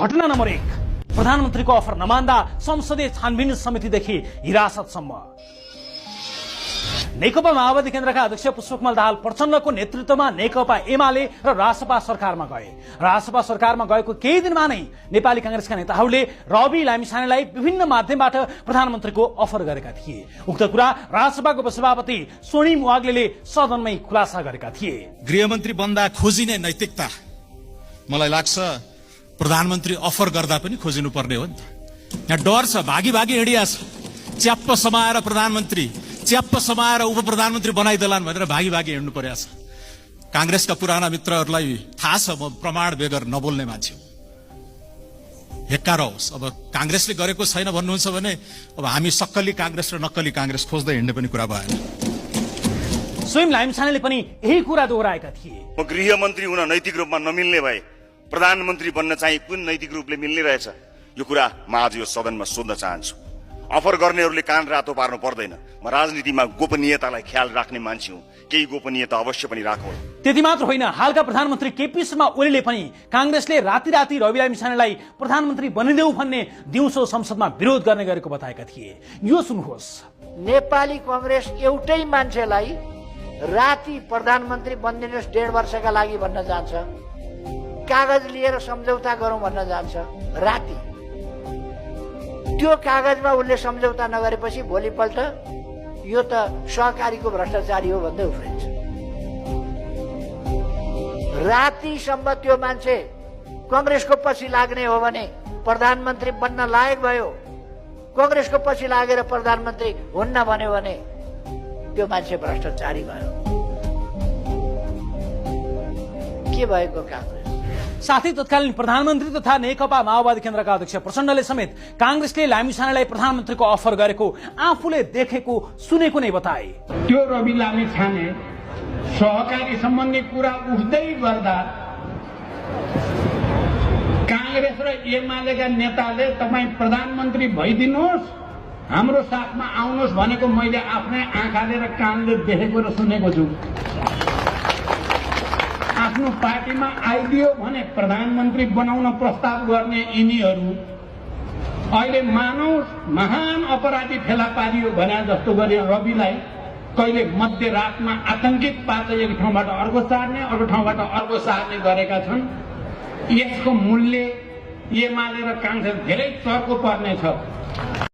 घटना नम्बर 1, प्रधानमन्त्रीको अफर नमान्दा संसदीय छानबिन समितिदेखि हिरासतसम्म। नेकपा माओवादी केन्द्रका अध्यक्ष पुष्पकमल दाहाल प्रचण्डको नेतृत्वमा नेकपा एमाले र रासपा सरकारमा गए। रासपा सरकारमा गएको केही दिनमा नै नेपाली कांग्रेसका नेताहरूले रवि लामिछानेलाई विभिन्न माध्यमबाट प्रधानमन्त्रीको अफर गरेका थिए। उक्त कुरा रासपाको उपसभापति स्वर्णिम वाग्लेले सदनमै खुलासा गरेका थिए। गृहमन्त्री बन्दा खोजिने नैतिकता मलाई लाग्छ प्रधानमन्त्री अफर गर्दा पनि खोजिनु पर्ने हो नि त। यहाँ डर छ, भागी भागी हिँडिया छ। च्याप्प समाएर प्रधानमन्त्री, च्याप्प समाएर उप प्रधानमन्त्री बनाइदेलान् भनेर भागी भागी हिँड्नु पर्या छ। कांग्रेसका पुराना मित्रहरूलाई थाहा छ म प्रमाण बेगर नबोल्ने मान्छे हो। हेक्का रहोस्, अब कांग्रेसले गरेको छैन भन्नुहुन्छ भने अब हामी सक्कली कांग्रेस र नक्कली कांग्रेस खोज्दै हिँड्ने पनि कुरा भएन। स्वयं लामिछानेले पनि यही कुरा दोहोऱ्याएका थिए। म गृहमन्त्री हुन नैतिक रूपमा नमिल्ने भए प्रधानमन्त्री बन्न चाहिँ कुन नैतिक रूपले मिल्ने रहेछ, यो कुरा म आज यो सदनमा सोध्न चाहन्छु। अफर गर्नेहरूले कान रातो पार्नु पर्दैन। म राजनीतिमा गोपनीयतालाई ख्याल राख्ने मान्छे हुँ, केही गोपनीयता अवश्य पनि राखौँ। त्यति मात्र होइन, हालका प्रधानमन्त्री केपी शर्मा ओलीले पनि कांग्रेसले राति राति रवि लामिछानेलाई प्रधानमन्त्री बनिदेऊ भन्ने दिउँसो संसदमा विरोध गर्ने गरेको बताएका थिए। यो सुन्नुहोस्। नेपाली कांग्रेस एउटै मान्छेलाई राति प्रधानमन्त्री बनिदिनुहोस् 1.5 वर्षका लागि भन्न जान्छ, कागज लिएर सम्झौता गरौँ भन्न जान्छ। राति त्यो कागजमा उसले सम्झौता नगरेपछि भोलिपल्ट यो त सहकारीको भ्रष्टाचारी हो भन्दै उफ्रिन्छ। रातिसम्म त्यो मान्छे कांग्रेसको पछि लाग्ने हो भने प्रधानमन्त्री बन्न लायक भयो, कांग्रेसको पछि लागेर प्रधानमन्त्री हुन्न भन्यो भने त्यो मान्छे भ्रष्टाचारी भयो। के भएको कांग्रेस? साथै तत्कालीन प्रधानमन्त्री तथा नेकपा माओवादी केन्द्रका अध्यक्ष प्रचण्डले समेत कांग्रेसले लामिछानेलाई प्रधानमन्त्रीको अफर गरेको आफूले देखेको सुनेको नै बताए। त्यो रवि लामिछाने सहकारी सम्बन्धी कुरा उठ्दै गर्दा कांग्रेस र एमालेका नेताले तपाईँ प्रधानमन्त्री भइदिनुहोस्, हाम्रो साथमा आउनुहोस् भनेको मैले आफ्नै आँखाले र कानले देखेको र सुनेको छु। आफ्नो पार्टीमा आइदियो भने प्रधानमन्त्री बनाउन प्रस्ताव गर्ने यिनीहरू अहिले मानव महान अपराधी फेला पारियो भने जस्तो गरे रविलाई कहिले मध्यरातमा आतंकित पार्दै एक ठाउँबाट अर्को सार्ने, अर्को ठाउँबाट अर्को सार्ने गरेका छन्। यसको मूल्य एमाले र कांग्रेस धेरै चर्को पर्नेछ।